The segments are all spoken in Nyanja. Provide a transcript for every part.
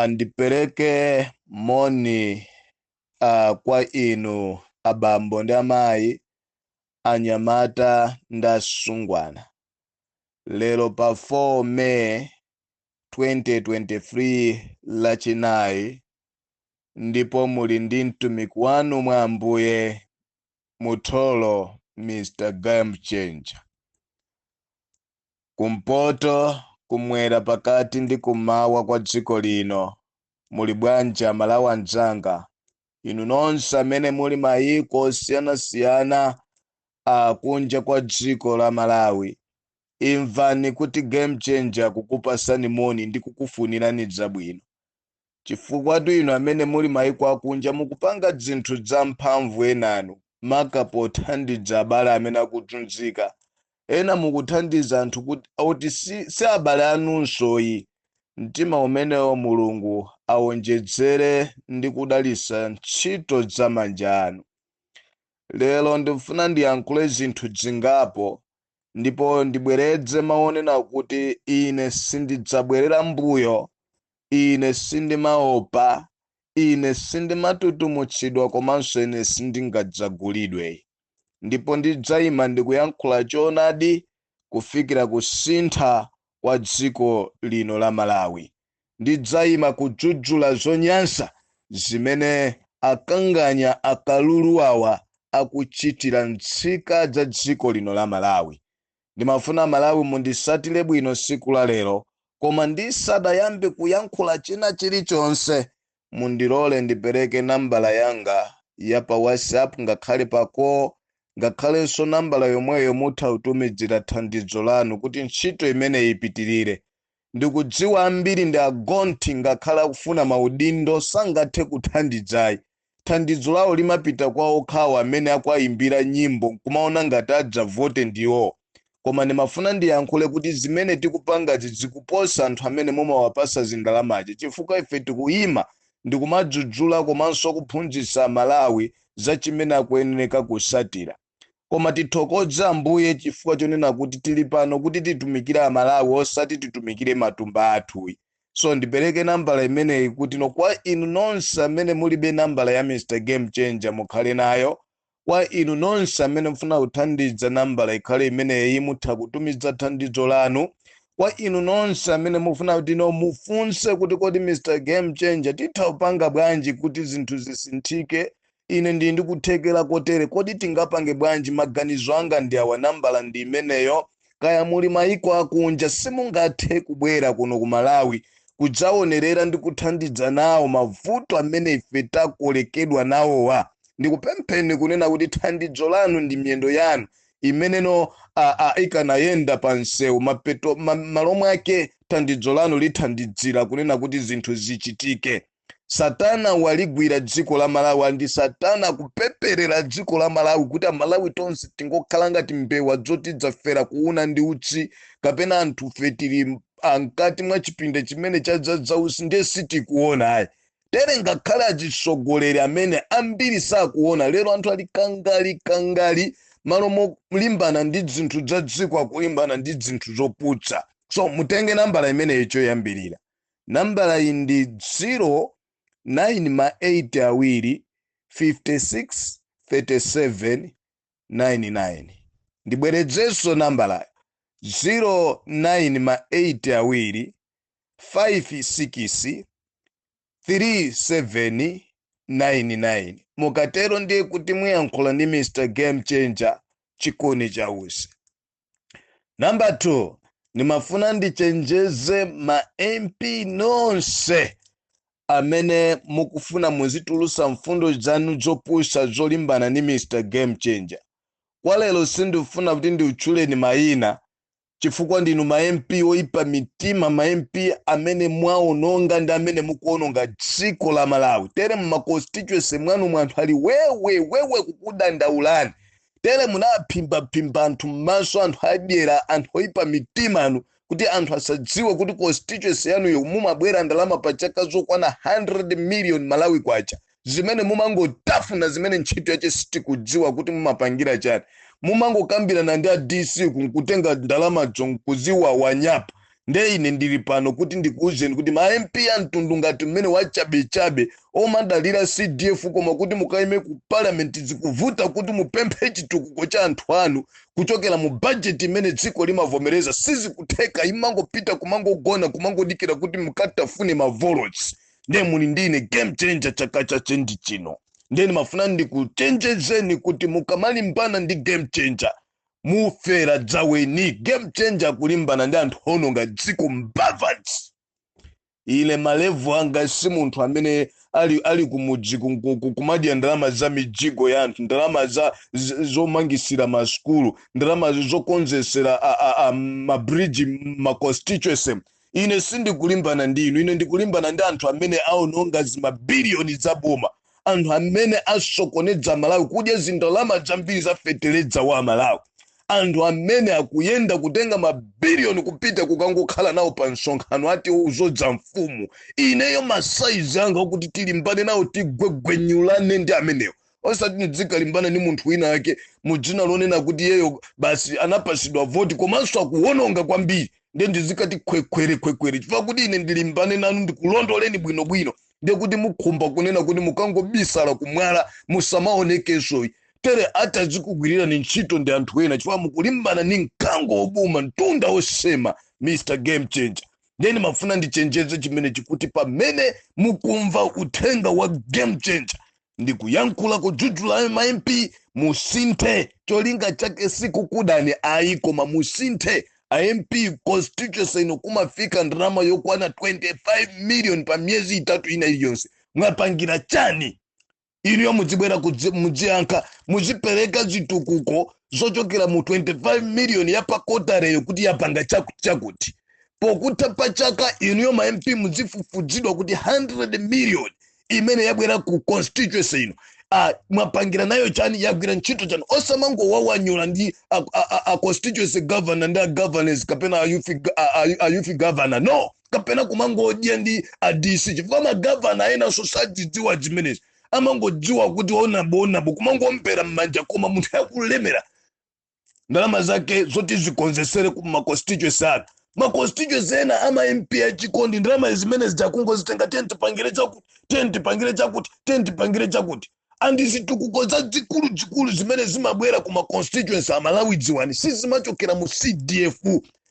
Ndipereke moni kwa inu abambo ndi amayi, anyamata ndi asungwana. Lero pa 4 May 2023, Lachinayi, ndipo muli ndi mtumiki wanu mwa Ambuye, Mutholo Mr Game Changer. Kumpoto, kumwera, pakati ndi kummawa kwa dziko lino, muli bwanji Amalawi anzanga? Inu nonse amene muli mayiko osiyanasiyana kunja kwa dziko la Malawi, imvani kuti Game Changer kukupasani moni ndi kukufunirani zabwino, chifukwa tu inu amene muli mayiko akunja mukupanga zinthu zamphamvu enanu, maka pothandiza abale amene akuzunzika. Ena mukuthandiza anthu kuti si abale anunsoyi. Mtima umenewo, Mulungu awonjezere ndi kudalitsa ntchito za manja anu. Lero ndifuna ndiyankhule zinthu zingapo, ndipo ndibwereze maonena kuti ine sindidzabwerera mbuyo, ine sindimaopa, ine sindimatutumutsidwa, komanso ine sindingadzagulidwe, ndipo ndidzayima ndikuyankhula choonadi kufikira kusintha kwa dziko lino la Malawi. Ndidzayima kudzudzula zonyansa zimene akanganya akalulu awa akuchitira nzika za dziko lino la Malawi. Ndimafuna Malawi mundisatire bwino siku la lero, koma ndisadayambe kuyankhula china chilichonse, mundilole ndipereke nambala yanga ya pa WhatsApp, ngakhale pa call, ngakhalenso nambala yomweyo mutha kutumizira thandizo lanu kuti ntchito imeneyi ipitirire. Ndikudziwa ambiri ndi agonthi, ngakhale akufuna maudindo sangathe kuthandidzayi. Thandizo lawo limapita kwa okhawo amene akuayimbira nyimbo nkumaona ngati adzavote ndiwo. Koma ndimafuna ndiyankhule kuti zimene tikupangazi zikuposa anthu amene mumawapasa zindalamazi, chifukwa ife tikuyima ndikumadzudzula komanso kuphunzitsa Malawi za chimene akuyenera kusatira. Koma tithokoze Ambuye chifukwa chonena kuti tili pano kuti titumikire Amalawi, osati titumikire matumba athuyi. So ndipereke nambala imeneyi kuti no kwa inu nonse amene mulibe nambala ya Mr Game Changer, mukhale nayo. Kwa inu nonse amene mufuna kuthandiza, nambala ikhale imeneyi, mutha kutumiza thandizo lanu. Kwa inu nonse amene mufuna kuti no mufunse kuti kodi Mr Game Changer titha kupanga bwanji kuti zinthu zisinthike, ine ndili ndikuthekera kotere, kodi tingapange bwanji, maganizo anga ndi awa, nambala ndi imeneyo. Kaya muli mayiko akunja, simungathe kubwera kuno ku Malawi kudzaonerera ndi kuthandiza nawo mavuto amene ife takolekedwa nawowa, ndikupempheni kunena kuti thandizo lanu ndi miyendo yanu imeneno ikanayenda pa msewu mapeto malo mwake, thandizo lanu lithandizira kunena kuti zinthu zichitike. Satana waligwira dziko la Malawi, ndi satana kupeperera dziko la Malawi kuti Amalawi tonse tingokhala ngati mbewa zoti dzafera kuuna ndi utsi, kapena anthu fe tili mkati mwa chipinda chimene chadzadza utsi, ndiye sitikuona ayi. Tere ngakhale atsogoleri amene ambiri sakuona. Lero anthu ali kangali kangali, malo molimbana ndi zinthu za dziko akulimbana ndi zinthu zoputsa. So mutenge nambala imeneyi choyambirira. Nambala iyi ndi 09 ma 8 awiri 56 37 99. Ndibwerezenso nambalayo: 09 ma 8 awiri 56 3799. Mukatero ndiye kuti muyankhula ndi Mr Game Changer, Chikuni Chausi. Namba 2, ndimafuna ndichenjeze ma MP nonse amene mukufuna muzitulusa mfundo zanu zopusa zolimbana ndi Mr Game Changer. Kwa lero sindifuna kuti ndiutchuleni mayina, chifukwa ndinu ma MP oyipa mitima, ma MP amene mwaononga ndi amene mukuononga dziko la Malawi. Tere muma constituency mwanu mwanthu ali wewe wewe kukudandaulani. Tere munaphimbaphimbapimba anthu m'maso, anthu adyera, anthu oyipa mitima anu, kuti anthu asadziwe kuti constituency yanuyo mumabwera ndalama pa chaka zokwana 100 million Malawi kwacha, zimene mumangotafuna, zimene ntchito yache sitikudziwa kuti mumapangira chani. Mumangokambirana ndi a DC kunkutenga ndalamazo nkuziwa wanyapa. Nde ine ndili pano kuti ndikuwuzeni kuti ma MP a mtundu ngati mmene wachabechabe omadalira CDF, koma kuti mukayime ku parliament zikuvuta kuti mupemphe chitukuko cha anthu anu kuchokera mu budget imene dziko limavomereza, sizikutheka. Imangopita kumangogona, kumangodikira kuti mukatafune mavotes. Ndiye muli ndine Game Changer chaka chachendi chino. Ndiye ndimafuna ndikuchenjezeni kuti mukamalimbana ndi Game Changer mufera dzaweni. Game Changer kulimbana ndi anthu ononga dziko, mbavazi. Ine malevu anga si munthu amene ali kumudzi kumadya ndalama za mijigo ya anthu, ndalama za zomangisira masukulu, ndalama zokonzesera mabridge ma constituency. Ine sindikulimbana ndi inu, ine ndikulimbana ndi anthu amene aononga zimabiliyoni za boma, anthu amene asokoneza Malawi, kudya zindalama zambiri za feteleza wa Malawi, anthu amene akuyenda kutenga mabiliyoni kupita kukangokhala nawo pa msonkhano ati uzodza mfumu. Ineyo masaizi anga okuti tilimbane nawo, tigwegwenyulane ndi amenewo, osati ndizikalimbana ndi munthu wina ake mudzina lonena kuti iyeyo basi anapasidwa voti komanso akuwononga kwambiri, ndiye ndizikati khwekhwere khwekhwere. Chifukwa kuti ine ndilimbane nanu, ndikulondoleni bwinobwino, ndiye kuti mukhumba kunena kuti mukangobisala kumwala, musamaonekenso tere atazikugwirirani ntchito ndi anthu ena, chifukwa mukulimbana ndi mkango wobuma, mtunda wosema, Mr Game Changer. Ndiye ndimafuna ndichenjeze chimene chikuti pamene mukumva uthenga wa Game Changer ndikuyankhula kudzudzula ma MP, musinthe. Cholinga chake sikukudani ayi, koma musinthe. A MP, constituency ino kumafika ndalama yokwana 25 million pa miyezi 3 ina iliyonse, mwapangira chani? Inuyo muzibwera muziyankha, muzipereka zitukuko zochokera mu 25 million ya pakotareyo kuti yapanga chakuti chakuti. Pokutha pa chaka inuyo ma MP muzifufuzidwa kuti 100 million imene yabwera ku constituency ino mwapangira nayo chani, yagwira ntchito chani? Osamangowawanyula ndi a constituency governor ndi a governors kapena a youth governor, no, kapena kumangodya ndi a DC, chifukwa magavana enanso sadzidziwa zimenezi, amangodziwa kuti onabo onabo, kumangompera m'manja, koma munthu akulemera ndalama zake zoti zikonzesere ku ma constituency ake. Ma constituency ena ama MP achikondi, ndalama zimene zijakungozitenga, tiye tipangire chakuti, tiye tipangire chakuti, tiye tipangire chakuti. Andi zitukuko za zikulu zikulu zimene zimabwera ku ma constituency, Amalawi dziwani, sizimachokera mu CDF,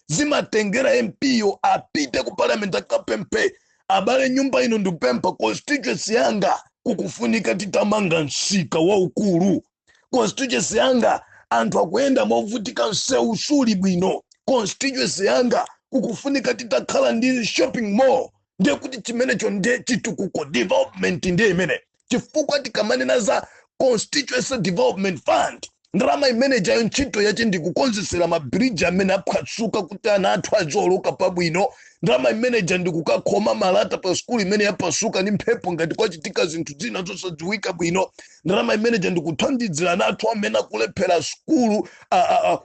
zimatengera MP yo apite ku parliament akapemphe: abale, nyumba ino ndikupempha, constituency yanga kukufunika titamanga msika waukulu, constituency yanga anthu akuyenda movutika, msewu suli bwino, constituency yanga kukufunika titakhala ndi shopping mall. Ndiye kuti chimenecho ndiye chitukuko, development ndiye imene. Chifukwa tikamanena za Constituency Development Fund, ndalama imene jayo ntchito yache ndikukonzesera mabiriji amene aphwasuka kuti ana athu azioloka pabwino. Ndalama imeneja ndikukakhoma malata pa sukulu imene yapasuka ndi mphepo ngati kwachitika zinthu zina zosadziwika bwino. Ndalama imeneja ndikuthandizira ana athu amene akulephera sukulu,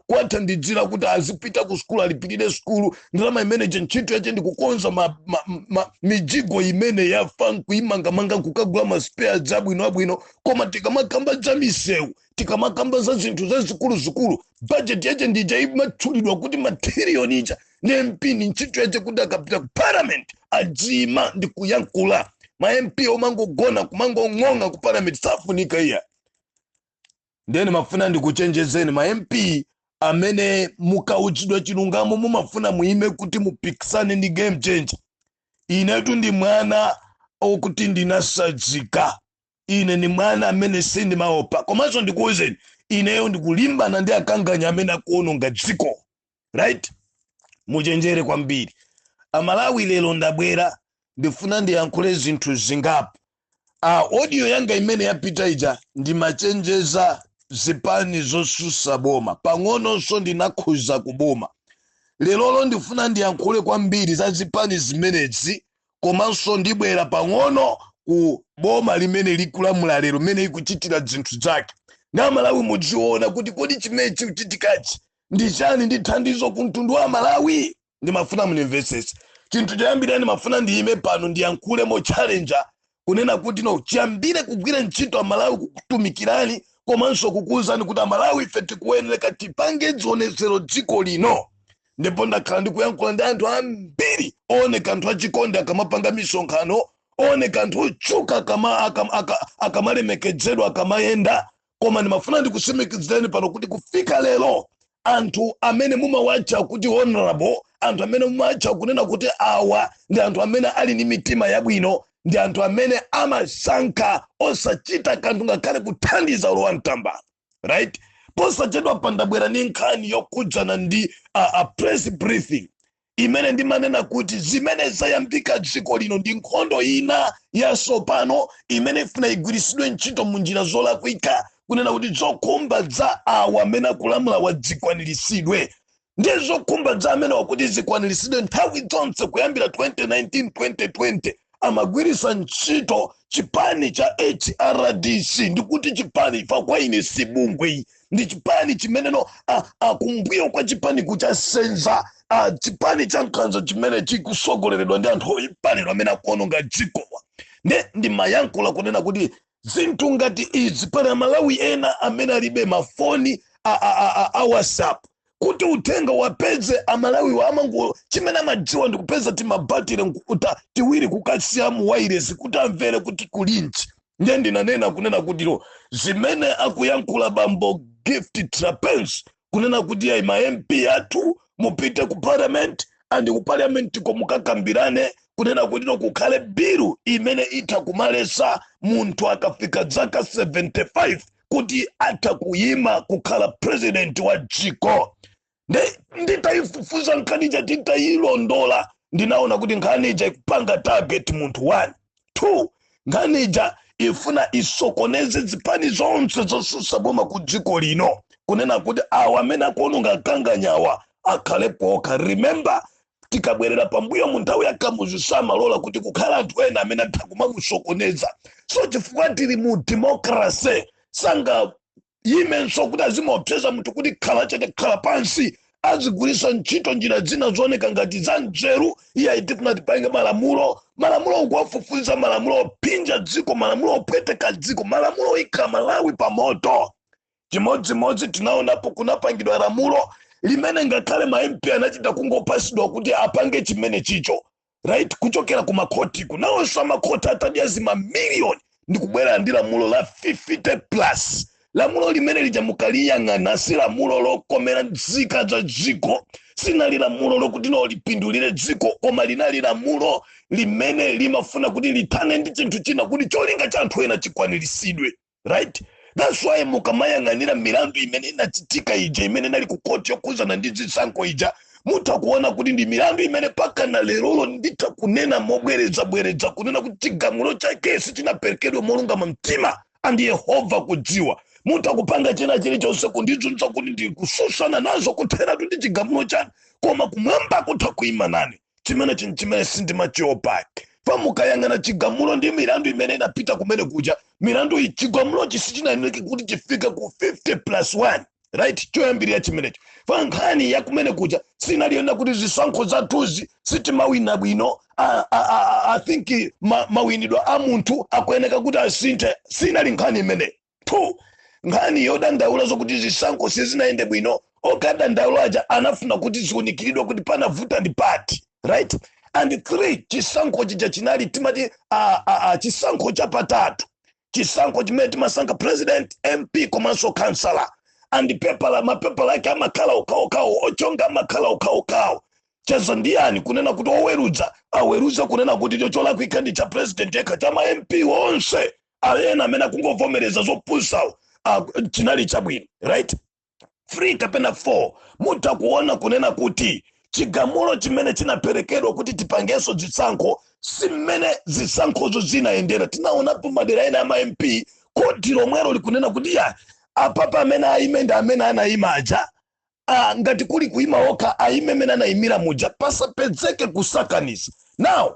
kuwathandizira kuti azipita ku sukulu, alipirire sukulu. Ndalama imeneja ntchito yache ndikukonza mijigo imene yafa, nkuimangamanga, kukagula ma spares abwino abwino. Koma tikamakamba za misewu, tikamakamba za zinthu zazikuluzikulu, budget yache ndija imatchulidwa kuti matiriyoni ija. Ndi MP ni ntchito yache kuti akapita ku parliament adzima ndi kuyankhula. Ma MP omangogona, kumangong'onga ku parliament safunika iya. Ndeni mafuna ndikuchenjezeni ma MP amene mukauzidwa chilungamo mumafuna muime kuti mupikisane ndi Game Changer. Inetu ndi mwana okuti ndinasadzika, ine ni mwana amene sindimaopa. Komanso ndikuwuzeni, ineyo ndikulimbana ndi akanganya amene akuononga dziko, right? Muchenjere kwambiri, Amalawi. Lero ndabwera, ndifuna ndiyankhule zinthu zingapo. Audio yanga imene yapita ija ndimachenjeza zipani zosusa boma, pang'ononso ndinakhuza kuboma. Lerolo ndifuna ndiyankhule kwambiri za zipani zimenezi, komanso ndibwera pang'ono ku boma limene likulamula lero, limene ikuchitira zinthu zake. Ndi Amalawi mudziona kuti kodi chimene chikuchitikachi ndi chani, ndi thandizo ku mtundu wa Malawi? Ndimafuna mundimvetsetse. Chinthu choyambirira, ndimafuna ndiyime pano ndiyankhule mo challenger kunena kuti no, chiyambire kugwira ntchito Amalawi, kukutumikirani komanso kukuwuzani kuti Amalawi ife tikuyenera tipange zionetsero dziko lino. Ndipo ndakhala ndikuyankhula ndi anthu ambiri ooneka anthu achikondi akamapanga misonkhano, ooneka anthu otchuka akamalemekedzedwa, akamayenda. Koma ndimafuna ndikutsimikizireni pano kuti kufika lero, anthu amene mumawatcha kuti honorable, anthu amene mumawatcha kunena kuti awa ndi anthu amene ali ndi mitima yabwino, ndi anthu amene amasankha osachita kanthu ngakhale kuthandiza ulowa mtambala, right? Posachedwa pandabwera ndi nkhani yokhudzana ndi a press briefing imene ndimanena kuti zimene zayambika dziko lino ndi nkhondo ina yatsopano imene ifuna igwiritsidwe ntchito mu njira zolakwika, kunena kuti zokhumba za awa amene akulamula wadzikwaniritsidwe. Ndiye zokhumba za amene wakuti zikwaniritsidwe, nthawi zonse kuyambira 2019, 2020 amagwiritsa ntchito chipani cha HRDC. Ndikuti chipani fa kwa ine si bungwe iyi, ndi chipani chimeneno kumbuyo kwa chipani kuchasenza chipani cha nkhanza chimene chikusogoleredwa ndi anthu oyipa amene akuononga dzikowa. Nde ndimayankhula kunena kuti zinthu ngati izi, pali Amalawi ena amene alibe mafoni a WhatsApp kuti uthenga wapeze. Amalawi amango chimene amadziwa ndikupeza timabatire nkukuta tiwiri kukasiya mu wireless kuti amvere kuti kulinji. Ndiye ndinanena kunena kuti no, zimene akuyankhula bambo Gift Trapence kunena kuti ayi, ma MP athu mupite ku parliament, and ku parliament ko mukakambirane kunena kuti no, kukhale bilu imene itha kumalesa munthu akafika zaka 75 kuti atha kuyima kukhala president wa dziko. Nditayifufuza nkhani ija, titayilondola, ndinaona kuti nkhani ija ikupanga target munthu 1, 2. Nkhani ija ifuna isokoneze zipani zonse zosusa boma ku dziko lino, kunena kuti awa amene akuononga kanganyawa akhalepo okha. Remember, tikabwerera pambuyo mu nthawi ya Kamuzu, samalola kuti kukhala anthu ena amene atha kumamusokoneza. So chifukwa tili mu democracy, sanga yimenso kuti azimaopseza munthu kuti khala chete, khala pansi. Azigwiritsa ntchito njira zina zooneka ngati za nzeru. Iye ayitifuna tipange malamulo, malamulo ukuwafufuza, malamulo ophinja dziko, malamulo opweteka dziko, malamulo oyika Malawi pamoto. Chimodzimodzi tinaonapo kunapangidwa lamulo limene ngakhale ma MP anachita kungopasidwa kuti apange chimene chicho, right, kuchokera ku makhoti. Kunawonso amakhoti atadya zimamiliyoni ndikubwera ndi lamulo la 50 plus. Lamulo limene lija mukaliyang'ana si lamulo lokomera nzika za dziko, sinali lamulo lokuti no lipindulire dziko, koma linali lamulo limene limafuna kuti lithane ndi chinthu china kuti cholinga cha anthu ena chikwaniritsidwe, right? That's why mukamayang'anira milandu imene inachitika ija, imene inali ku koti yokhuzana ndi zisankho ija, mutha kuona kuti ndi milandu imene pakana lerolo nditha kunena mobwerezabwereza kunena kuti chigamulo chake sichinaperekedwe molungama mtima, and Yehova kudziwa. Mutha kupanga china chilichonse kundizunza kuti ndikususana nazo kutheratu ndi chigamulo chanu, koma kumwamba kutha kuima nane. Chimene chinhu chimene sindimachiopa pa mukayang'ana chigamulo ndi milandu imene inapita kumene kuja, milandu iyi, chigamulochi sichinayeneke kuti chifike ku 50 plus 1, right? Choyambirira chimenecho, pa nkhani ya kumene kuja sinaliyona kuti zisankho zathuzi sitimawina bwino. I think mawinidwe a munthu akuyeneka kuti asinthe. Sinali nkhani imene. Two, nkhani yodandaula zokuti zisankho sizinayende bwino, okadandaula aja anafuna kuti ziwunikiridwe kuti panavuta ndi pati, right? And three, chisankho chija chinali timati chisankho chapatatu, chisankho chimene timasankha president, MP komanso kansala, and pepala, mapepala ake amakhala okhaokhawo, ochonga amakhala okhaokhawo. Chaza ndiyani kunena kuti oweruza aweruze kunena kuti icho cholakwika ndi cha president yekha, cha ma MP onse ena amene akungovomereza zopusawo chinali chabwino, right? 3 kapena 4, mutha kuona kunena kuti chigamulo chimene chinaperekedwa kuti tipangenso zisankho si mmene zisankhozo zinayendera. Tinaonapo madera ena ama MP, koti lomwelo likunena kuti ya, apapa amene aime ndi amene anayima aja. Ngati kuli kuima okha, aime amene anayimira muja, pasapezeke kusakaniza. Now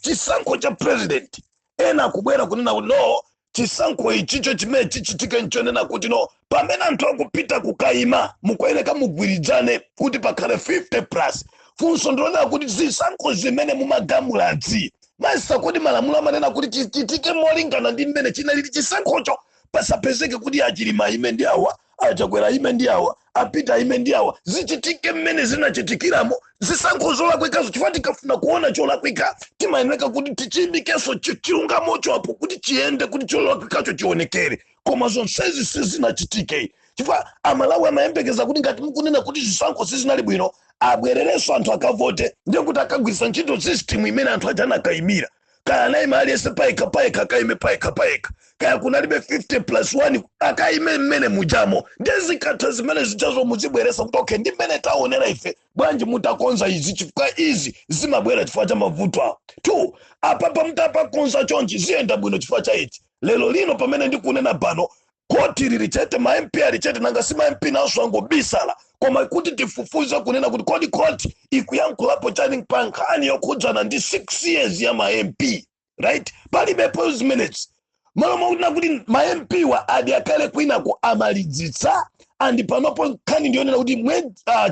chisankho cha president, ena akubwera kunena kuti no, chisankho ichicho chimene chichitike nchonena kuti no, pamene anthu akupita kukayima mukuyeneka mugwirizane kuti pakhale 50 plus. Funso ndilonena kuti zisankho zimene mumagamulazi, masa kuti malamulo amanena kuti chichitike molingana ndi mmene chinalili chisankhocho? Pasapezeke kuti aChilima ime ndi awa, aChakwera ime ndi awa, aPita ime ndi awa. Zichitike mmene zinachitikiramo zisankho zolakwikazo, chifukwa tikafuna kuona cholakwika timayeneka kuti tichiyimikenso chilungamocho apo kuti chiyende, kuti cholakwikacho chionekere. Koma zonsezi sizinachitike chifukwa Amalawi amayembekeza kuti ngati mukunena kuti zisankho sizinali bwino, abwererenso anthu akavote, ndiye kuti akagwiritsa ntchito system imene anthu aja anakayimira. Kaya anayima aliyense payekha payekha, akayime payekha payekha. Kaya kunalibe 50 plus 1, akayime mmene mujamo. Ndiye zikatha zimene zichazo, muzibweresa kuti okay, ndi mmene taonera ife, bwanji mutakonza izi, chifukwa izi zimabwera chifukwa cha mavuto awo. Two, apapa mutapakonza chonchi ziyenda bwino chifukwa cha ichi. Lero lino pamene ndikunena pano, koti lili chete, ma MP ali chete. Nanga si ma MP nawonso angobisala? Koma kuti tifufuze kunena kuti kodi koti ikuyankhulapo chani pa nkhani yokhudzana ndi 6 years ya ma MP, right? Palibepo zimenezi. Malo mokutina kuti ma MP wa adi akhale kwinako amalidzitsa and panopo nkhani ndiyonena kuti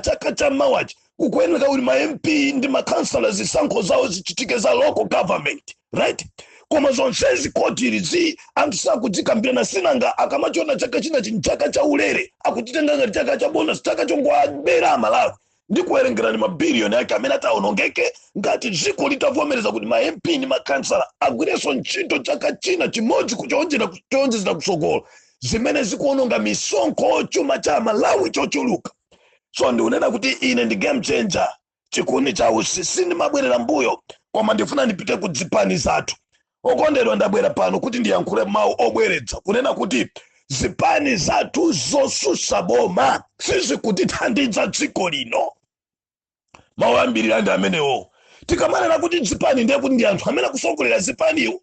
chaka cha mawachi kukuyeneka kuti ma MP ndi makhansala zisankho zawo zichitike za local government, right? Koma zonsezi koti lizi, anthu sakudzikambirana. Sinanga akamachiona chaka china chini chaka cha ulere, akuchitenga ngati chaka cha bonus, chaka chongwabera Amalawi ndi kuwerengerani mabiliyoni ake amene ataonongeke ngati dziko litavomereza kuti ma MP ndi makhansala agwirenso ntchito chaka china chimodzi kuchonjezera kutsogolo, zimene zikuononga misonkho, chuma cha Malawi chochuluka. So ndikunena kuti ine ndi game changer, chikuni cha usi, sindimabwerera mbuyo. Koma ndifuna ndipite ku zipani zathu. Okondedwa, ndabwera pano kuti ndiyankhule mawu obweredza kunena kuti zipani zathu zosusa boma sizikutithandiza dziko lino. Mawu ambiri ndi amenewo. Tikamanena kuti zipani, ndiye kuti ndi anthu amene akusogolera zipaniwo,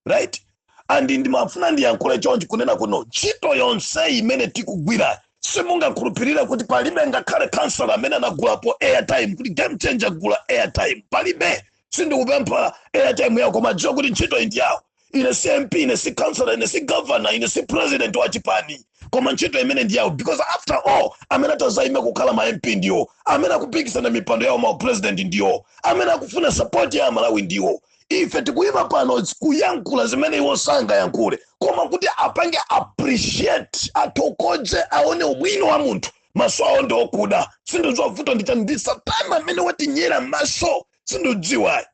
right? And ndimafuna ndiyankhule chonchi kunena kuno, ntchito yonse imene tikugwira, simungakhulupirira kuti palibe ngakhale kansala amene anagulapo airtime kuti "Game changer, gula airtime." Palibe. Sindikupempha airtime yawo, koma dziwa kuti ntchito iyi ndi yawo. Ine si MP, ine si kansala, ine si governor, ine si president wa chipani, koma ntchito imene ndi yawo, because after all amene atazaime kukhala ma MP ndiwo, amene akupikisana mipando yawo ma president ndiwo, amene akufuna support ya Malawi ndiwo. Ife tikuyima pano kuyankhula zimene iwo sangayankhule, koma kuti apange appreciate, athokoze, aone ubwino wa munthu, maso awo ndi okuda. Sindidziwa vuto ndicha, ndi Satana amene watinyera maso, sindidziwa.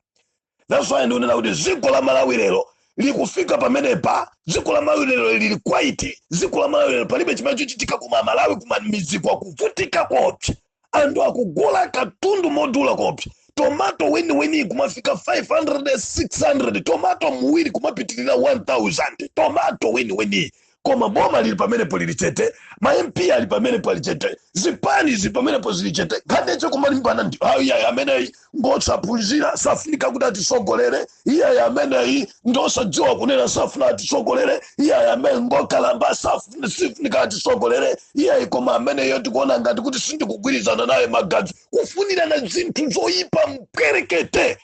That's why ndikunena kuti dziko la Malawi lero likufika pamenepa. Dziko la Malawi lero lili quiet. Dziko la Malawi lero palibe chimene chochitika kuma Malawi. Kuma midziko akuvutika kopsa, anthu akugula katundu modula kopsa. Tomato weniweni kumafika 500, 600, tomato muwiri kumapitirira 1000, tomato weniweni. Koma boma lili pamenepo lili chete, ma MP ali pamenepo ali chete, zipani zili pamenepo zili chete. Nkhani kumalimbana ndi iyayi, ameneyi ngosaphunzira, safunika kuti atisogolere. Iyayi, ameneyi ndosadziwa kunena, safuna atisogolere. Iyayi, amene ngokalamba, sifunika atisogolere. Iyayi, koma ameneyo tikuona ngati kuti sindikugwirizana naye magazi. Kufunirana zinthu zoyipa mpwerekete.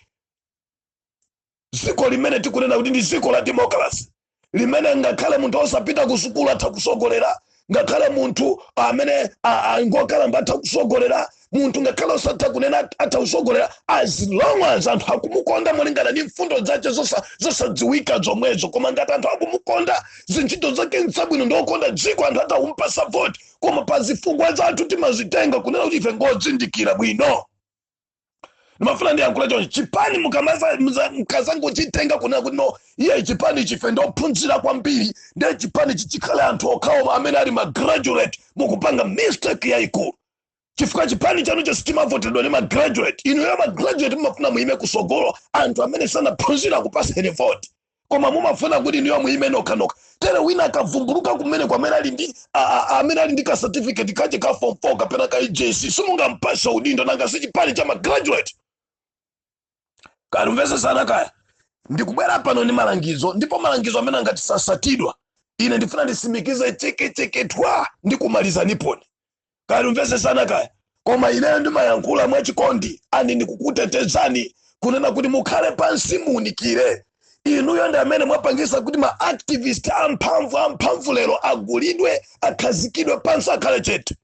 Dziko limene tikunena kuti ndi dziko la democracy, limene ngakhale munthu osapita ku sukulu atha kusogolera, ngakhale munthu amene ngokalamba atha kusogolera, munthu ngakhale osatha kunena atha kusogolera, as long as anthu akumukonda molingana ndi mfundo zace zosadziwika zomwezo. Koma ngati anthu akumukonda, zintchito zake nzabwino, ndiokonda dziko, anthu atakumpasa voti. Koma pa zifukwa zathu timazitenga kunena kuti ife ngodzindikira bwino. Ndimafuna ndiyankhule chonchi: chipani mukazangochitenga kunena kuti no, iye chipani chife ndophunzira kwambiri, ndiye chipani chichikhale anthu okhawo amene ali ma graduate, mukupanga mistake yayikulu, chifukwa chipani chanucho sichimavotedwa ndi ma graduate. Inuyo ma graduate mumafuna muime kusogolo, anthu amene sanaphunzira kupaseni voti, koma mumafuna kuti inuyo muime nokhanokha. Tere wina akavumbuluka kumene kwamene ali ndi amene ali ndi ka certificate kache ka form 4 kapena ka EJC, simungampasa udindo. Nanga si chipani cha ma graduate? Katumvesesana kaya. Ndikubwera pano ndi malangizo, ndipo malangizo amene angati sasatidwa, ine ndifuna ndisimikize chekecheketwa ndi kumaliza niponi. Katumvesesana kaya. Koma ineyo ndimayankhula mwachikondi and ndikukutetezani kunena kuti mukhale pansi, muunikire. Inuyo ndi amene mwapangisa kuti ma activist amphamvu amphamvu lero agulidwe, akhazikidwe pansi, akhale chete,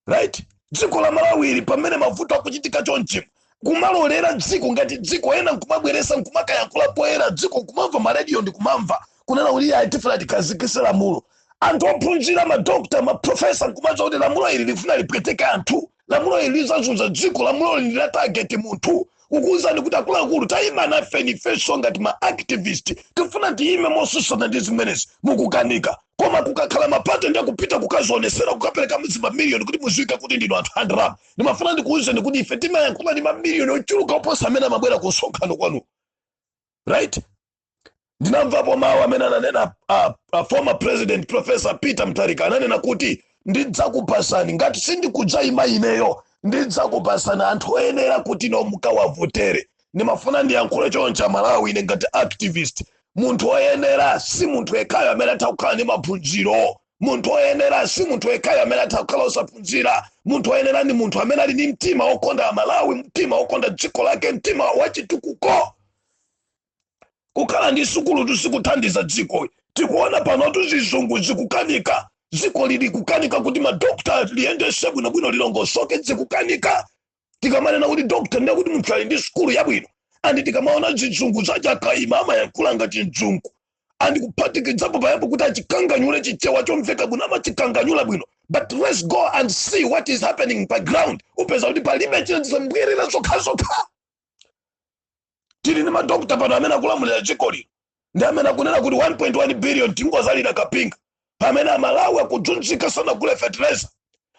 right? Dziko la Malawiri pamene mavuto akuchitika chonchi, kumalolera dziko ngati dziko, ena nkumabweresa, nkumakayankhula poyera, dziko nkumamva, marediyo ndikumamva. Kunena kuti iye tifuna tikhazikise lamulo, anthu ophunzira, madokta, maprofesa, nkumaza kuti lamulo ili lifuna lipweteke anthu, lamulo ili lizazunza dziko, lamulo ili la target munthu. Kukuwuzani kuti akuluakulu, tayima nafe ifenso ngati ma activist, tifuna tiyime mosusana ndi zimenezi, mukukanika. Koma kukakhala ma party, ndi kupita kukazionesera, kukapereka mamiliyoni kuti muziwike kuti ndinu anthu a ndalama. Ndimafuna ndikuwuzeni kuti ife timayankhula ndi mamiliyoni ochuluka oposa amene amabwera ku msonkhano kwanu, right? Ndinamvapo mawu amene ananena former president Professor Peter Mutharika. Ananena kuti ndidzakupasani, ngati sindikudzayima ineyo, ndidzakupasani anthu oyenera kuti no mukawavotere. Ndimafuna ndiyankhule choncha, Malawi, ine ngati activist, munthu oyenera si munthu yekhayo amene atha kukhala ndi maphunziro. Munthu oyenera si munthu yekhayo amene atha kukhala osaphunzira. Munthu oyenera ndi munthu amene ali ndi mtima wokonda Malawi, mtima wokonda dziko lake, mtima wachitukuko. Kukhala ndi sukulu sikuthandiza dziko. Tikuona panotu zizungu zikukanika, dziko lili kukanika kuti madokta liyendese bwinobwino, lilongosoke, zikukanika. Tikamanena kuti dokta, ndiye kuti munthu ali ndi sukulu yabwino. And tikamaona zizungu zachakaima, amayankhula ngati mzungu, and kuphatikidzapo payambo kuti achikanganyule Chichewa chomveka bwino, amachikanganyula bwino. But let's go and see what is happening pa ground. Upeza kuti palibe china, mbwirira zokhazokha. Tili ndi madokta pano amene akulamulira dziko lino, ndi amene akunena kuti 1.1 billion tingozalira Kapinga, pamene Amalawi akudzunzika, sanagule fertilizer.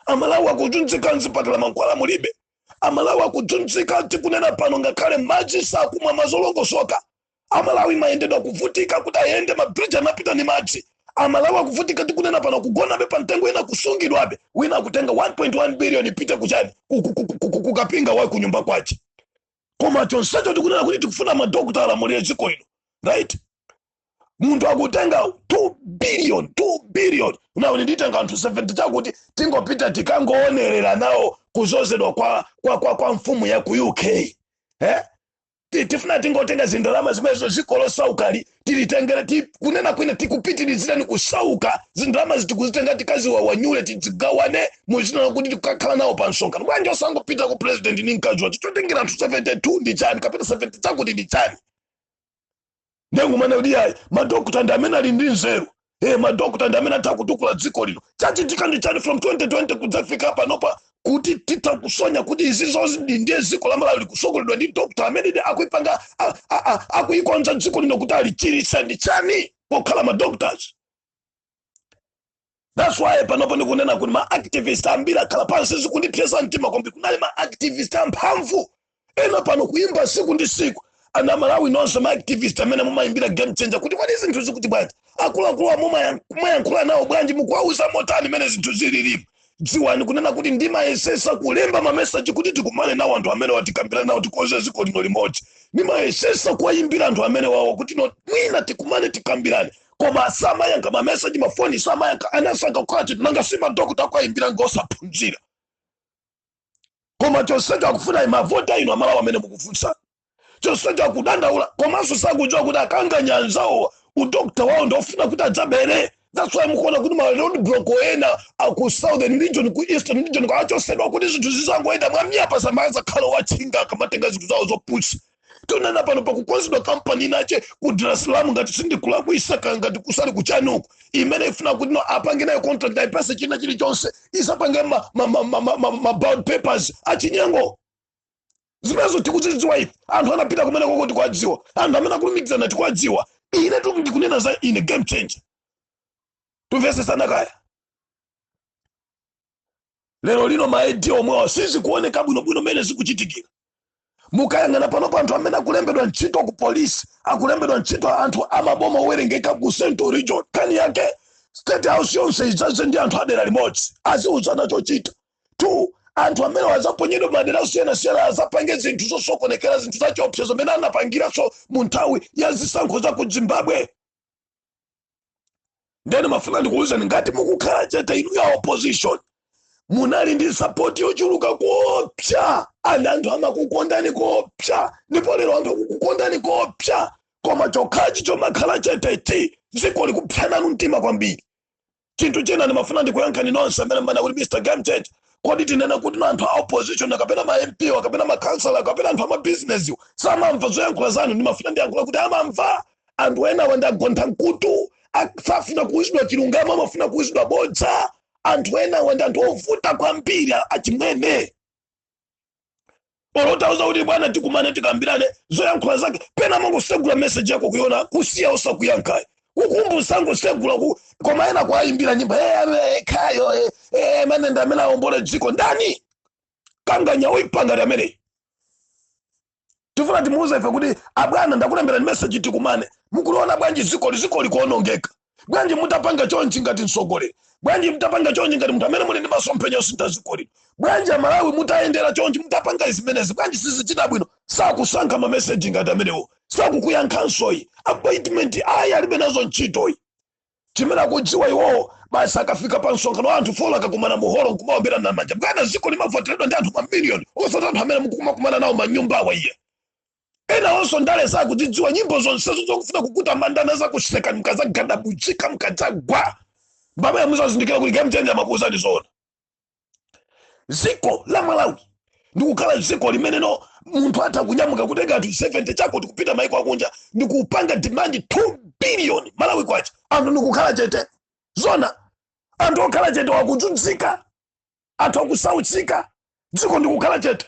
Amalawi akudzunzika, mzipatala mankhwala mulibe. Amalawi akudzunzika, tikunena pano ngakhale madzi sakumwa mazolongosoka. Amalawi mayendedwe akuvutika kuti ayende, mabridge anapita ndi madzi. Amalawi akuvutika, tikunena pano kugonabe pa mtengo, ina kusungidwabe. Wina akutenga 1.1 billion ipite kuchani? Kukapinga wa kunyumba kwace. Koma chonsecho tikunena kuti tikufuna madokta alamulire dziko lino, right? Munthu akutenga 2 billion, 2 billion, nawo nditenga anthu 70 chakuti tingopita tikangoonerera nawo kuzozedwa kwa mfumu ya ku UK, eh? Tifuna tingotenga zindalama zimenezo, dziko losaukali tilitengere kunena kwina tikupitirizirani kusauka. Zindalama zitikuzitenga, tikaziwawanyule, tizigawane muzina kuti tikakhala nawo pa msonkhano. Bwanji osangopita ku president ni mkazi wacho? Chotengera anthu 72 ndi chani, kapena 70 chakuti ndi chani? Ndengumana kuti ayi, madokta ndi amene ali ndi nzeru, madokta ndi amene atha kutukula dziko lino. Chachitika ndi chani from 2020 kudzafika panopa kuti titha kusonya kuti izi zonse ndiye dziko la Malawi likusogoledwa ndi dokta amene ndi akuipanga akuikonza dziko lino kuti alichiritsa? Ndi chani pokhala ma doctors? That's why panopo ndikunena kuti ma activist ambiri akhala pansi. Zikundipyesa mtima kwambiri. Kunali ma activist amphamvu ena pano kuimba siku ndi siku. Ana Malawi nonse ma activist amene mumayimbira Game Changer kuti kwani zinthu zikuti bwanji, akuluakulu mumayankhula nawo bwanji, mukuwauza motani mene zinthu zililipo, dziwani kunena kuti ndimayesesa kulemba mameseji kuti tikumane nawo anthu amene watikambira nawo, tikoze dziko lino limodzi. Ndimayesesa kuwayimbira anthu amene wawo kuti no, mwina tikumane, tikambirane, koma samayankha mameseji, mafoni samayankha. Anasankha kukhala chiti nanga si madokota akuwayimbira ngosaphunzira. Koma chonsecho akufuna mavota ino, Amalawi amene mukufunsa. Chonsecho akudandaula, komanso sakudziwa kuti akanganya anzawo udokta wawo ndofuna kuti adzabere. That's why mukuona kuti ma road block ena aku Southern Region, ku Eastern Region achosedwa kuti zinthu zizangoyenda mwamnyapa, samazakhala wachinga akamatenga zinthu zawo zopusa. Tionana pano pakukonzedwa kampani inache ku Dar es Salaam, ngati sindikulakwisa, ngati kusali kuchanuku, imene ifuna kuti no apange nayo contract, ayipase china chilichonse, isapange ma ballot papers achinyengo. Zimenezo tikuzidziwa ife. Anthu anapita kumene koko tikuwadziwa, anthu amene akulumikizana tikuwadziwa. Ine ndikunena za ine Game Changer, tumvesesana kaya. Lero lino ma ID omwewa sizikuoneka bwinobwino mmene zikuchitikira. Mukayang'ana pano pa anthu amene akulembedwa ntchito ku polisi, akulembedwa ntchito anthu amaboma owerengeka ku Central Region. Kani yake State House yonse idzaze ndi anthu adera limodzi, aziuzana chochita. Two, anthu amene wazaponyedwa madera osiyanasiyana azapange zinthu zosokonekera, zinthu zachiopsezo zimene anapangiranso mu nthawi ya zisankho za ku Zimbabwe. Ndene mafuna ndikuwuzani, ngati mukukhala chete inu ya opposition, munali ndi support yochuluka koopsa, and anthu amakukondani koopsa, ndipo lero anthu akukukondani koopsa. Koma chokhachi chomakhala chetechi, dziko likupsananu mtima kwambiri. Chinthu china ndimafuna ndikuyankhani nonse amene mmana kuti Mr Game Changer, kodi tinena kuti anthu a opposition kapena ma MP kapena makhansala kapena anthu amabizinesi samamva zoyankhula zanu? Ndimafuna ndiyankhula kuti amamva. Anthu ena wandagontha mkutu, safuna kuwuzidwa chilungamo, amafuna kuwuzidwa bodza. Anthu ena wandi anthu ovuta kwambiri, achimwene. Olotauza kuti bwana, tikumane tikambirane, zoyankhula zake pena mangosegula message yako kuiona, kusiya osakuyankhayo, kukumbusa ngosegula ku. Koma ena kuayimbira nyimbo, "Eh, khayo manenda amene awombole dziko ndani?" Kanganya oipa ngati ameneyi, tifuna timuuze ife kuti abwana, ndakulemberani message, tikumane, mukuliona bwanji dziko? Dziko likuonongeka. Bwanji mutapanga chonchi ngati mtsogoleri? Bwanji mutapanga chonchi ngati munthu amene muli ndi masomphenya osintha dziko lino? Bwanji Amalawi mutayendera chonchi, mutapanga zimenezi, bwanji sizichita bwino? Sakusankha mameseji ngati amenewo, sakukuyankhansoyi. Appointment ayi, alibe nazo ntchitoyi. Chimene akudziwa iwowo basi, akafika pa msonkhano wa anthu four, akakumana muholo nkumaombera na manja. Bwana, dziko limavoteredwa ndi anthu mamiliyoni, osati anthu amene mukumakumana nawo manyumba awa iye. Ena onso ndale sakudzidziwa. Nyimbo zonsezo zokufuna kukuta mandana zakuseka, mukazagadabudzika, mukadzagwa mbamene muzazindikira kuti game changer amakuuzani zoona. Dziko la Malawi ndikukhala dziko limene no munthu atha kunyamuka kutenga anthu 70 chako tikupita maiko akunja ndikupanga demand 2 billion Malawi kwacha, anthu ndikukhala chete. Zona anthu okhala chete, wakudzudzika, anthu akusautsika, dziko ndikukhala chete.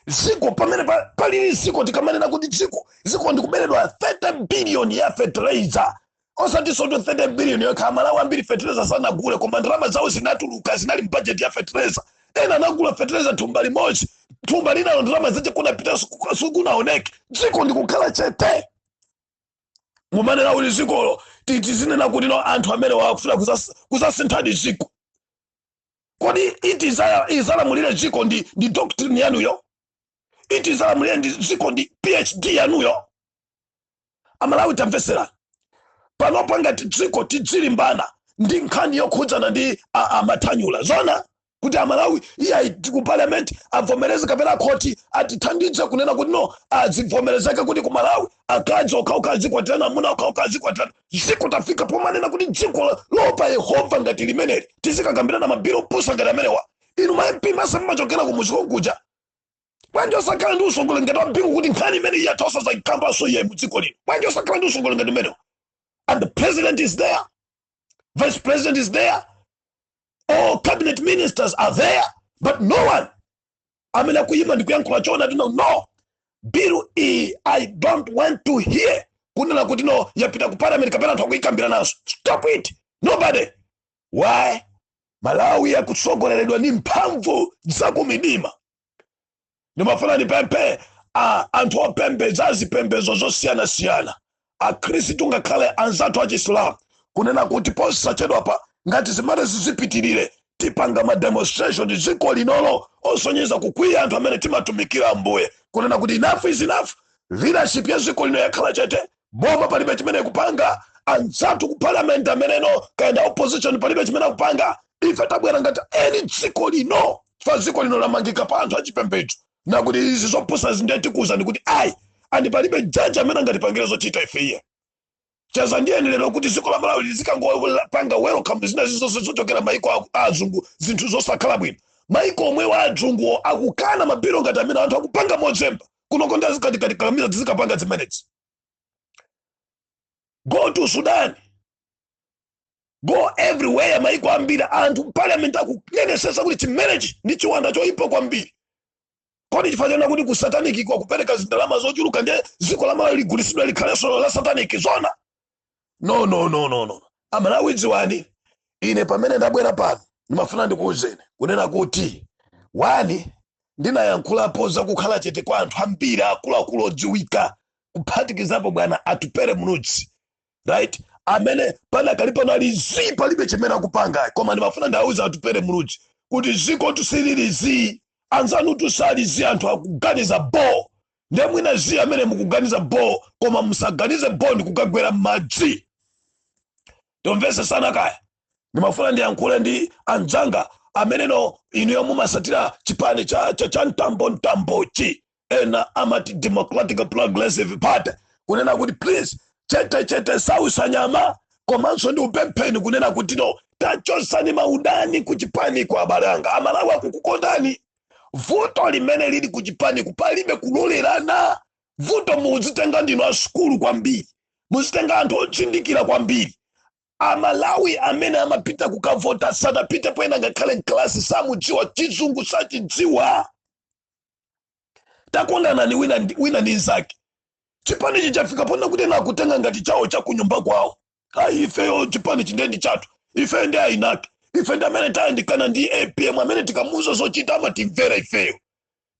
Dziko pamene palili dziko, tikamanena kuti dziko ndikuberedwa 30 billion ya fertilizer, osati soto 30 billion yokha. Malawi ambiri fertilizer sanagule, koma ndalama zawo zinatuluka, zinali mbudget ya fertilizer. Ena anagula fertilizer thumba limodzi, thumba linalo ndalama zache kunapita sikunaoneke. Dziko ndikukhala chete, mumanena kuti dzikolo tizinena kuti no anthu amene wakufuna kuzasinthadi dziko. Kodi iti izalamulire dziko ndi doctrine yanuyo? Iti izalamulire ndi dziko ndi PhD yanuyo? Amalawi, tamvesera panopo, ngati dziko tidzilimbana ndi nkhani yokhudzana ndi amathanyula, zona kuti Amalawi iyayi, ku parliament avomereze kapena khoti atithandize kunena kuti no, azivomerezeke kuti ku Malawi akazi okhaokha azikwatirana, amuna okhaokha azikwatirana. Dziko tafika pomanena kuti dziko lopa Yehova ngati limeneli tizikakambirana mabiro opusa ngati amenewa? Inu ma MP masa mumachokera kumuzi konkuja, bwanji osakhala ndi usongole ngati wabingu kuti nkhani imene iye atha osazayikambanso iye mu dziko lino? Bwanji osakhala ndi usongole ngati umenewo? And the president is there, vice president is there, all cabinet ministers are there, but no one amene akuyima ndikuyankhula chona tino no bill iyi. I don't want to hear kunena kuti no, yapita ku parliament kapena anthu akuyikambira naso. Stop it. Nobody. Why? Malawi yakutsogoleredwa ndi mphamvu zakumidima. Ndimafuna ndipemphe anthu opembedza azipembedzo zosiyanasiyana, Akhristu ngakhale anzathu achisilamu, kunena kuti posachedwapa, ngati zimene zizipitirire, tipanga ma demonstration dziko linolo osonyeza kukwiya anthu amene timatumikira Ambuye, kunena kuti enough is enough. Leadership ya dziko lino yakhala chete, boma palibe chimene kupanga, anzathu ku parliament ameneno kayenda opposition palibe chimene akupanga. Ife tabwera ngati eni dziko lino, chifukwa dziko lino lamangika pa anthu achipembedzo, nakuti izi zopusa zindiye tikuwuzani kuti ayi, and palibe jaji amene angatipangire zochita ife iye. Chaza ndiyeni lero kuti dziko la Malawi lizikangopanga welcome zina zizonse zochokera maiko azungu, zinthu zosakhala bwino. Maiko omwe wa azunguwo akukana mabiro ngati amene anthu akupanga mozemba kunoko, ndi azikatikatikalamiza tizikapanga zimenezi. Go to Sudan, go everywhere, maiko ambiri anthu parliament akunenesesa kuti chimenechi ndi chiwanda choyipa kwambiri. Kodi chifukwa chona kuti ku satanic kwa kupereka zindalama zochuluka, ndiye dziko la Malawi ligulisidwe likhalenso la satanic? Zona? No, no, no, no, no. Amalawi, dziwani, ine pamene ndabwera pano ndimafuna ndikuwuzeni kunena kuti one, ndinayankhulapo zakukhala chete kwa anthu ambiri akuluakulu odziwika, kuphatikizapo bwana Atupere Muluzi, right, amene panakali pano ali zii, palibe chimene akupanga. Koma ndimafuna ndawuza Atupere Muluzi kuti ziko tusilili zii, anzanu tusali zii, anthu akuganiza bo. Ndiye mwina zii amene mukuganiza bo, koma musaganize bo ndikukagwera m'madzi. Tomvese sana kaya. Ndimafuna ndiyankhule ndi anzanga ameneno inuyo mumasatira chipani cha mtambo mtambochi, ena amati Democratic Progressive Party, kunena kuti please, chete chete sausanyama. Komanso ndi upempheni kunena kuti no, tachosani maudani kuchipani kwa abale anga. Amalawi akukukondani. Vuto limene lili kuchipani, palibe kulolerana. Vuto muzitenga ndinu asukulu kwambiri, Muzitenga anthu odzindikira kwambiri. Amalawi amene amapita kukavota sanapite poyena ngakhale mklasi, samudziwa Chizungu, sachidziwa. Takondanani wina ndi nzake. Chipanichi chafika pona kuti ena akutenga ngati chawo cha kunyumba kwawo. Ayi, ifeyo chipanichi ndiye ndi chathu, ife ndi ainake, ife ndi amene tayandikana ndi APM, amene tikamuuza zochita amatimvera ifeyo.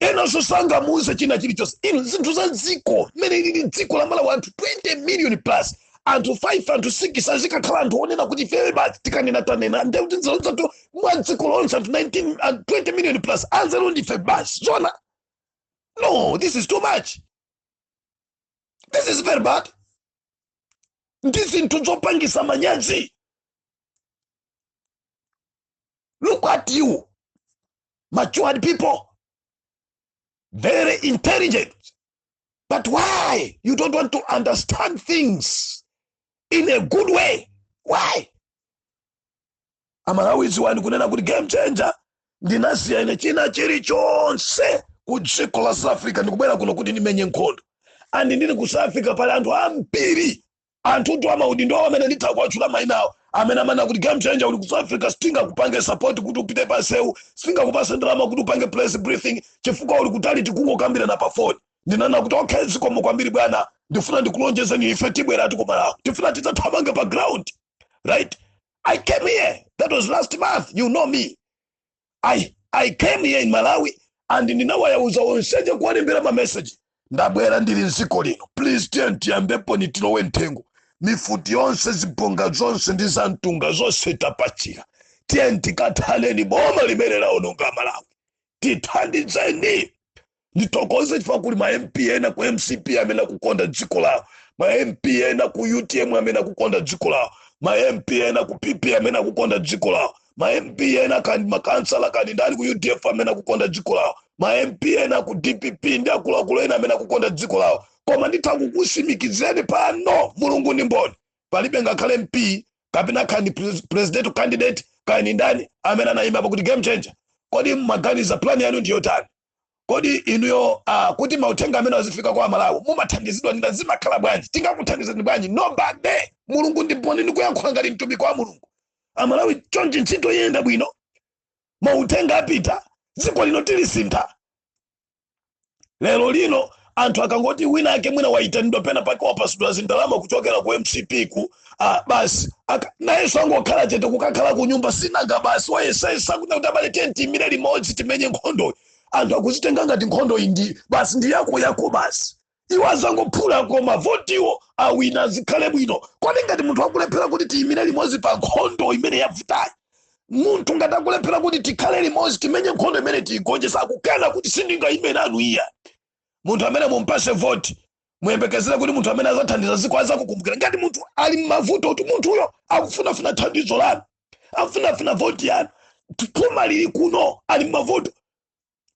Enanso sangamuuze china chilichonse. Inu, zinthu za dziko mmene ilili, dziko la Malawi, anthu 20 million plus, anthu 5, anthu 6 azikakhala anthu onena kuti ifeyo basi tikanena tanena, ndekuti nzeru zathu mwa dziko lonse, anthu 19 and 20 million plus, anzeru ndife basi? Zona? No, this is too much, this is very bad. Ndi zinthu zopangisa manyazi. Look at you, matured people, very intelligent, but why you don't want to understand things in a good way? Why? Amalawi, dziwani kunena kuti game changer ndinasiya ine china chilichonse ku dziko la South Africa, ndikubwera kuno kuti ndimenye nkhondo. And ndili ku South Africa, pali anthu ambiri, anthutu amaudindo awo amene nditha kuwatchula mayina awo, amene amanena kuti, "Game changer, uli ku South Africa, sitingakupange support kuti upite pansewu, sitingakupase ndalama kuti upange press briefing chifukwa uli kutali, tikungokambirana pa foni." Ndinanena kuti, "Okay, zikomo kwambiri bwana. Ndifuna ndikulonjezeni, ife tibweratu ku Malawi, tifuna tidzathamange pa ground." Right, I came here, that was last month. You know me, I came here in Malawi and ndinawayauza onseje kuwalembera ma message, "Ndabwera, ndili mdziko lino, please tiye tiyambepo ni tilowe mthengo. Mifuti yonse, zibonga zonse ndi zamtunga zonse tapachira. Tiye tikathaneni boma limene laononga Malawi, tithandizeni." Nditokoze chifukwa kuli ma MP ena ku MCP amene akukonda dziko lawo, ma MP ena ku UTM amene akukonda dziko lawo, ma MP ena ku PP amene akukonda dziko lawo, ma MP ena kandi makansala kandi ndani ku UDF amene akukonda dziko lawo, ma MP ena ku DPP ndi akuluakulu ena amene akukonda dziko lawo. Koma nditha kukusimikizireni pano, Mulungu ndi mboni, palibe ngakhale MP kapena kandi presidential candidate kandi ndani amene anayimapo kuti, "Game changer, kodi mmaganiza plan yanu ndiyotani? Kodi inuyo kuti mauthenga amene azifika kwa Amalawi mumathandizidwa ndina, zimakhala bwanji? Tingakuthandizani bwanji?" Nobody. Mulungu ndi mboni, ndikuyankhula ngati mtumiki wa Mulungu. Amalawi, chonchi ntchito iyenda bwino, mauthenga apita, dziko lino tilisintha. Lero lino anthu akangoti wina ake mwina wayitanidwa pena pake, wapasidwa zindalama kuchokera ku MCP ku basi nayenso angokhala chete, kukakhala ku nyumba. Sinanga basi wayesayesa kuti abale, tiye tiyimire limodzi, timenye nkhondoyi. Anthu akuzitenga ngati nkhondo iyi ndi basi ndi yako yako, basi iwo azangophula, koma votiwo awina, zikhale bwino. Kodi ngati munthu akulephera kuti tiyimire limodzi pa nkhondo imene yavutayi, munthu ngati akulephera kuti tikhale limodzi, timenye nkhondo imene tiyigonjesa, akukana kuti sindingayime nanu iya, munthu amene mumpase voti, muyembekezere kuti munthu amene azathandiza dziko, azakukumbukira ngati munthu ali mmavuto, kuti munthuyo akufunafuna thandizo lanu, akufunafuna voti yanu, phuma lili kuno, ali mmavuto,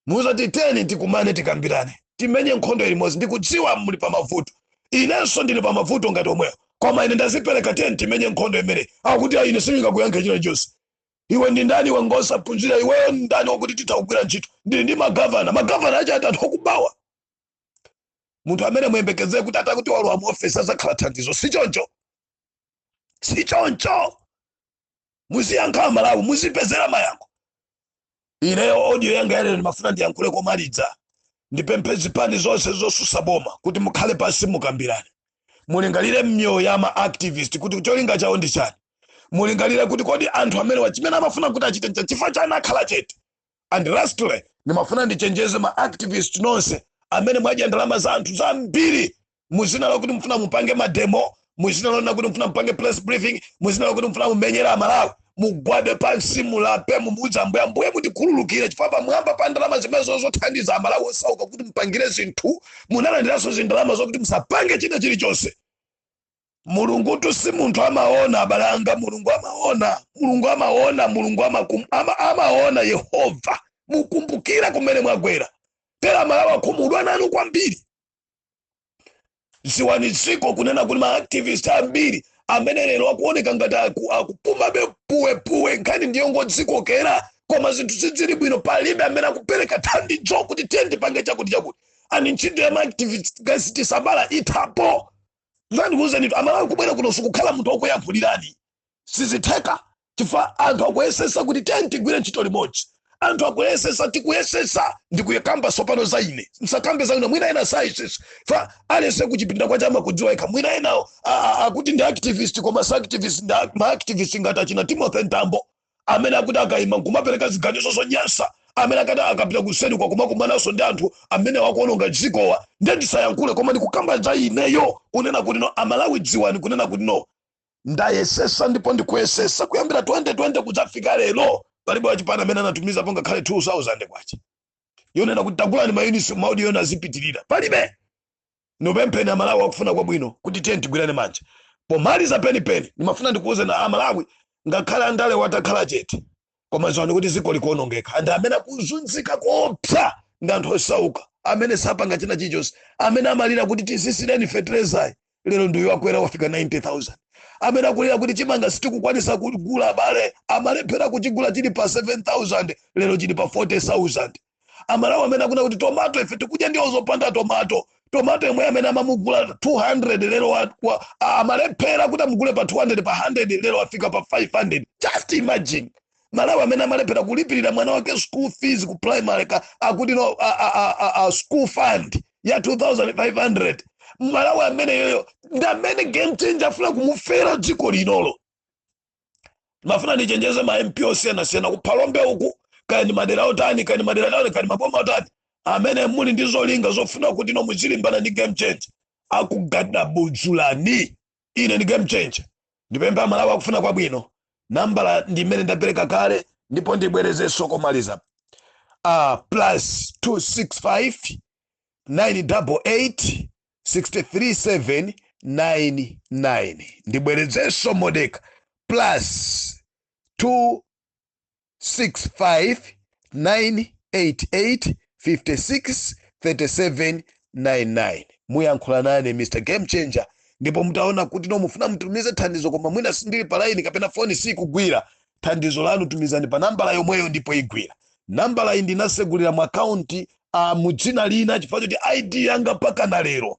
muzati, "Teni tikumane, tikambirane, timenye nkhondo limodzi. Ndikudziwa muli pa mavuto, inenso ndili pa mavuto ngati omweyo, koma ine ndazipereka, teni timenye nkhondo imene." Akuti, "Ayi, ine sindingakuyankhe chilichonse. Iwe ndi ndani? Iwe ngosaphunzira. Iweyo ndi ndani wakuti titha kugwira ntchito? Ndili ndi magavana." Magavana achi ati anthu okubawa. Munthu amene muyembekezere kuti atakuti walowa mu ofesi azakhala thandizo, si choncho, si choncho. Muziyankha Malawi, muzipezera mayankho. Ineyo audio yanga yalero ndimafuna ndiyankhule komaliza, ndipemphe zipani zonse zosusa boma kuti mukhale pansi, mukambirane, mulingalire m'myoyo ya ma activist kuti cholinga chawo ndi chani. Mulingalire kuti kodi anthu amene chimene amafuna kuti achite ncha, chifukwa chani akhala chete? And lastly, ndimafuna ndichenjeze ma activist nonse amene mwadya ndalama za anthu zambiri muzina lakuti mufuna mupange ma demo, muzina lona kuti mufuna mupange press briefing, muzina lakuti mufuna mumenyera Amalawi. Mugwade pansi, mulape, mumuudze Ambuye, "Ambuye, mutikhululukire," chifukwa pamwamba pa ndalama zimenezo zothandiza Amalawi osauka kuti mupangire zinthu, munalandiranso zindalama zokuti musapange china chilichonse. Mulungutu si munthu, amaona. Abale anga, Mulungu amaona, Mulungu amaona, Mulungu amaona. Yehova, mukumbukira kumene mwagwera. Tera Malawi akhumudwa nanu kwambiri. Ziwani dziko kunena kuti ma activist ambiri amene lero akuoneka ngati akupumabe puwepuwe, nkhani ndiyo ngodzikokera, koma zinthu sizili bwino. Palibe amene akupereka thandizo kuti tiye ndipange chakuti chakuti. Ani ntchito ya ma activist, guys, tisabala ithapo. Ndikuwuzeni, Amalawi, kubwera kuno sikukhala munthu wokuyankhulirani, sizitheka, chifukwa anthu akuyesesa kuti tiye tigwire ntchito limodzi. Anthu akuyesesa, tikuyesesa. Ndikuyakamba sopano za ine, msakambe za ine, mwina ena sayesesa fa alese kuchipinda kwa chama kudziwa yekha. Mwina ena akuti ndi activist, koma si activist, ndi ma activist ngati achina Timothy Ntambo, amene akuti akayima nkumapereka ziganizo zonyansa, amene akati akapita kuseni kwa kumakumananso ndi anthu amene wakuononga dzikowa. Ndiye ndisayankhule, koma ndikukamba za ineyo kunena kuti no, Amalawi, dziwani kunena kuti no, ndayesesa ndipo ndikuyesesa kuyambira 2020 kudzafika lero, palibe wachipani amene anatumizapo ngakhale 2000 kwacha yonena kuti tagulani mayunisi, maudio azipitirira. Palibe. Nopempheni, Amalawi akufuna kwabwino, kuti tiye tigwirane manja. Pomaliza penipeni, ndimafuna ndikuuze na Amalawi, ngakhale andale watakhala chete, koma ziwani kuti dziko likuonongeka. Anthu amene akuzunzika koopsa ndi anthu osauka amene sapanga china chilichonse, amene amalira kuti tisisireni fetereza, lero ndiyo akwera wafika 90,000, amene akulira kuti chimanga sitikukwanisa kugula, abale, amalephera kuchigula chili pa 7000, lero chili pa 40,000. Amalawi amene akuna kuti tomato ife tikudya ndiwo zopanda tomato, tomato yemwe amene amamugula 200 lero amalephera kuti amugule pa 200, pa 100, lero afika pa 500. Just imagine, Malawi amene amalephera kulipirira mwana wake school fees ku primary ka akuti no a school fund ya 2500. Malawi amene yoyo ndi amene Game Changer afuna kumufera dziko linolo. Mafuna ndichenjeze ma MP osiyanasiyana kuphalombe uku, kaya ndi madera otani, kaya ndi madera otani, kaya ndi maboma otani, amene muli ndi zolinga zofuna kuti no muzilimbana ndi Game Changer, akugadabudzulani. Ine ndi Game Changer, ndipempha Malawi akufuna kwabwino, nambala ndi imene ndapereka kale, ndipo ndibwerezenso komaliza, +265 988 637 99. Ndibwerezenso modeka, +265 988 56 37 99. Muyankhula nane Mr Game Changer, ndipo mutaona kuti no mufuna mutumize thandizo, koma mwina sindili pa line kapena foni sikugwira, thandizo lanu tumizani pa nambala yomweyo ndipo igwira. Nambala iyi ndinasegulira mu akaunti mudzina lina, chifukwa choti ID yanga mpaka na lero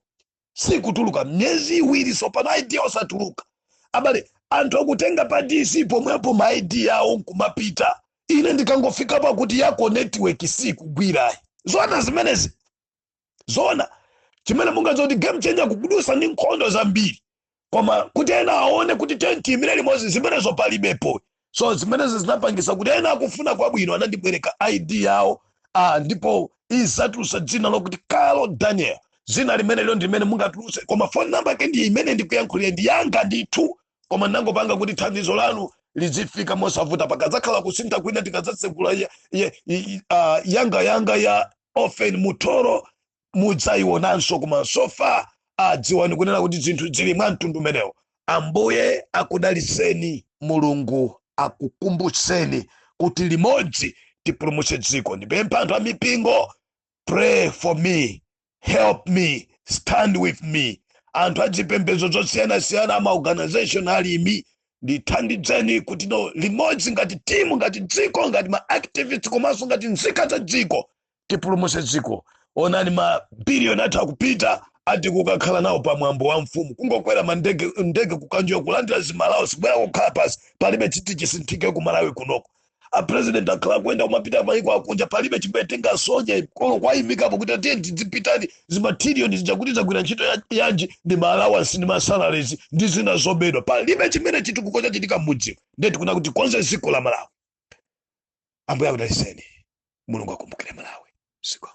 sikutuluka. Miyezi 2 sopano ID osatuluka. Abale, anthu akutenga pa DC pomwepo ma ID yawo nkumapita. Ine ndikangofika pakuti yako network sikugwirayi. Zona zimenezi? Zona chimene mungadziwa kuti Game Changer kukudusa ndi nkhondo zambiri, koma kuti ena aone kuti tiyimire limodzi, zimenezo palibepo. So zimenezo zinapangisa kuti ena akufuna kwabwino anandibwereka ID yawo, ndipo izatulusa dzina lokuti Carlo Daniel. Dzina limene lilo ndimene mungatuluse, koma phone number yake ndi imene ndikuyankhulira, ndi yanga ndithu, koma ndangopanga kuti thandizo lanu lizifika mosavuta. Pakadzakhala kusintha kwina, tikadzatsekula yanga yanga ya Ofen Mutoro, mudzayionanso. Koma so far, adziwani kunena kuti zinthu zili mwa mtundu umenewo. Ambuye akudaliseni, Mulungu akukumbutseni kuti limodzi tipulumutse dziko. Ndipempha anthu amipingo, pray for me, help me, stand with me. Anthu achipembedzo zosiyanasiyana, ama organization, alimi, ndithandizeni kuti no limodzi ngati timu, ngati dziko, ngati ma activists, komanso ngati nzika za dziko, tipulumutse dziko. Onani, mabiliyoni athu akupita ati kukakhala nawo pamwambo wa mfumu, kungokwera mandege, ndege kukanjiwa, kulandira zimalawo, sibwera kukhala pasi, palibe chiti chisinthike ku Malawi kunoko. A president akhala kuyenda kumapita mayiko akunja, palibe chimene tingasonye kolo kwayimikapo kuti tiye tizipitani. Zimatiliyoni zija kuti zagwira ntchito yanji? Ndi ma allowance ndi ma salaries ndi zina zobedwa, palibe chimene chitukuko chachitika m'mudziwo. Ndiye tikuna kuti konze dziko la Malawi. Ambuye akudaliseni, Mulungu akumbukire Malawi. Zikomo.